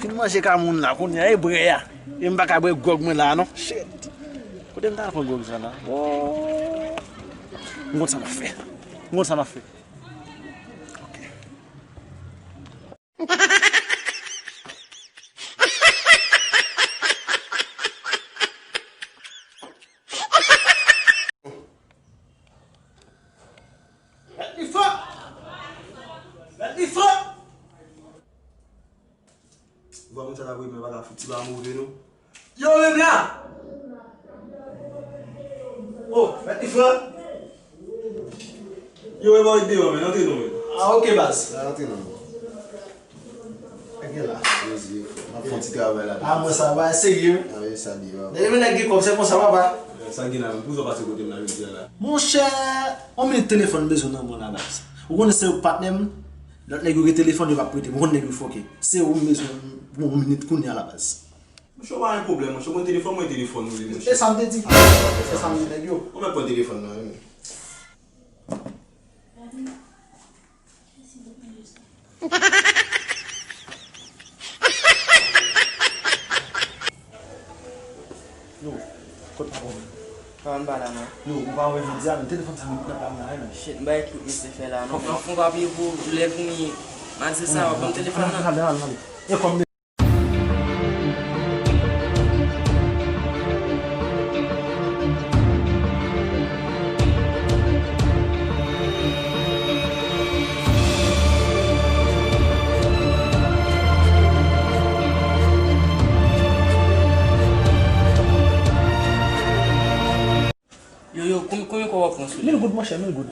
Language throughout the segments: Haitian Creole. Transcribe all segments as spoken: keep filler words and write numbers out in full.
Fin manje ka moun la, kounye a, e brè a. E m pa ka bwè gwòg mwen la, non. Shit. Kote m ta pran gwòg sa la? Oh. M konn sa m ap fè. M konn sa m ap fè. Ok. Mèt li fò! Mèt li fò! Vwa moun sa la voye, men pa ka fouti ba move, non. Yo, menm la! Oh, mèt li fò! Yo, e bò deyò, men, antre non, men. Ah, ok, baz. Antre non. Nèg la. Poze, m ap fè yon ti travay la. Ah, mwen sa va, serye. Ah, wi, sa li va. Depi nèg gen kòb, se konsa, papa. Sa gen la, men pou sa pase kote m la jodi a la. Monchè, yon minit telefòn m bezwen nan men w la, baz. Ou konnen se ou k patnè m, lòt nèg yo gen telefòn, yo p ap prete m. Ou konnen nèg yo fòke. Se ou m bezwen pou yon minit kounye a la, baz. Monchè, ou pa gen pwoblèm, monchè. Mwen telefòn, mwen telefòn ou li, monchè. E sa m te di. E sa m di nèg yo. Ou mèt pran telefòn nan, wi. Yo, kot pa bon. Kòman m pa la non? Yo, ou pa wè jodi a, men telefòn sa m nan pa m la, men. Shit, m bay tout misye fè la non. Fon, fon papye pou lè vini. Madi sa, w ap ban m telefòn nan. Ale, ale, ale. E kòm Yo, yo, konbyen, konbyen kòb w ap pran sou li? Mil goud, monchè, mil goud.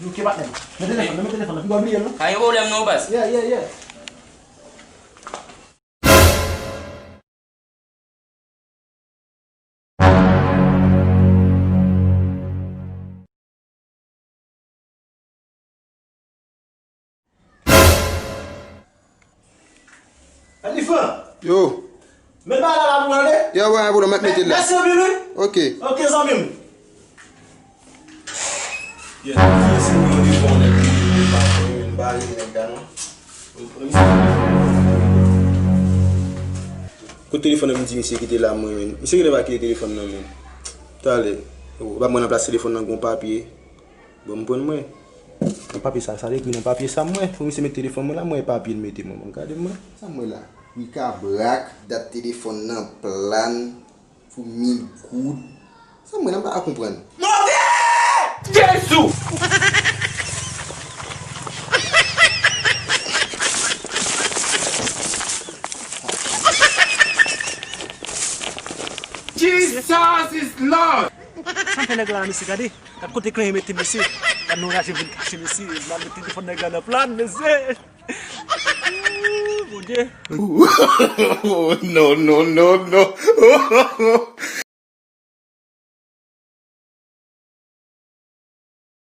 Ok, patnè m. Men telefòn nan, men telefòn nan. Pi gwa bliye l, non? Pa gen pwoblèm non, baz. Yeah, yeah, yeah. Yo. Met bagay la pou mwen, tande? Yo, pa gen pwoblèm, mèt mete l la. Mèsi anpil, wi. Ok. Ok, zanmi m. Yes, yes, mwen te konnen, mwen pa konnen, mwen pa rele nèg la, non. Kote telefòn nan, m di misye kite la, mwen, men. Misye genlè pa kite telefòn nan, men. Talè. Ou pa mwen nan plas telefòn nan, gon papye. Bon, m pran mwen. Nan papye sa, sa te ekri nan papye sa, mwen. Fò misye met telefòn mwen la, mwen, papye l mete mwen. Bon, gade mwen. Sa mwen la? Rikabrak, dat telefòn nan, plan. Pou mil goud. Sa mwen la m pa ka konprann. Move! Jezi! Jesus is Lord! Sa m fè nèg la, mesye, gade. Gad kote klenyen mete, mesye. Gad nan raje vin kache, mesye. L al met telefòn nèg la nan plan, mesye. Ooh, Bondye. No, no, no, no.